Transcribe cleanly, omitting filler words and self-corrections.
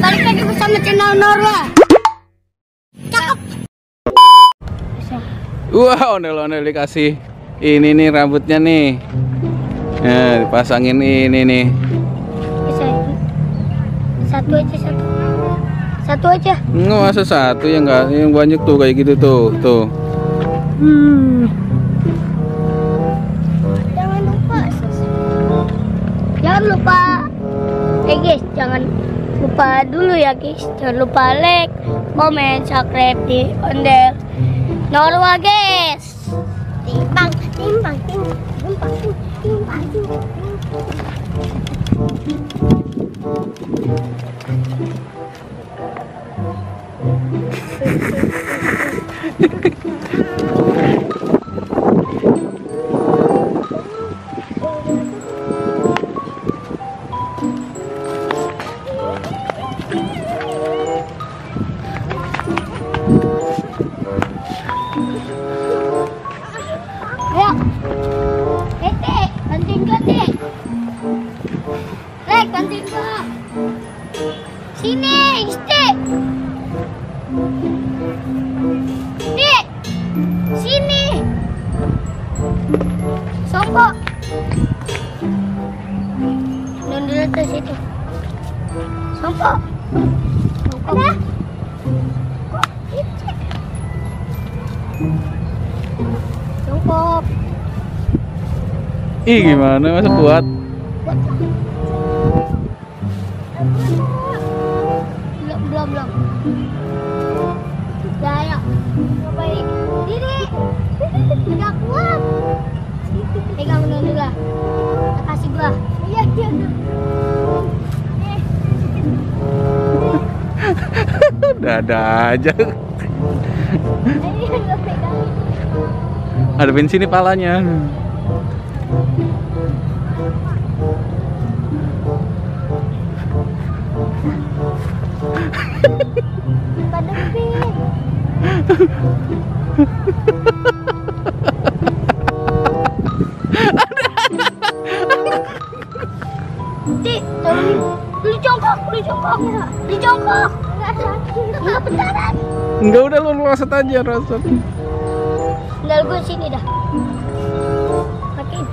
balik lagi bersama channel Norwa. Cakep. Wah, ondel-ondel dikasih ini nih rambutnya nih. Nah, dipasangin ini nih. Satu aja, satu. Satu aja. Nggak, masa satu ya, enggak, yang banyak tuh kayak gitu tuh. Jangan lupa guys, jangan lupa dulu ya guys. Jangan lupa like, comment, subscribe di Ondel Norwa guys. Timbang, timbang, timbang, timbang, timbang, timbang. Ayo, Tete, bantuin gua, Tete. Lek, bantuin gua. Sini, Iste. Dik, sini. Songko. Nundul ke situ. Songko. Ada? Kok licik? Songko. Ih, gimana masa kuat? Belum. Daya. Ngapain? Diri. Enggak kuat. Pegang dulu lah. Kasih gua. Iya. Ada aja. Ini enggak pegang. Hadapin sini palanya. Padepin. Di, lu jongkok. Enggak sakit. Enggak bentaran. Enggak, udah lu raset aja, raset. Sendal gue sini dah. Makin.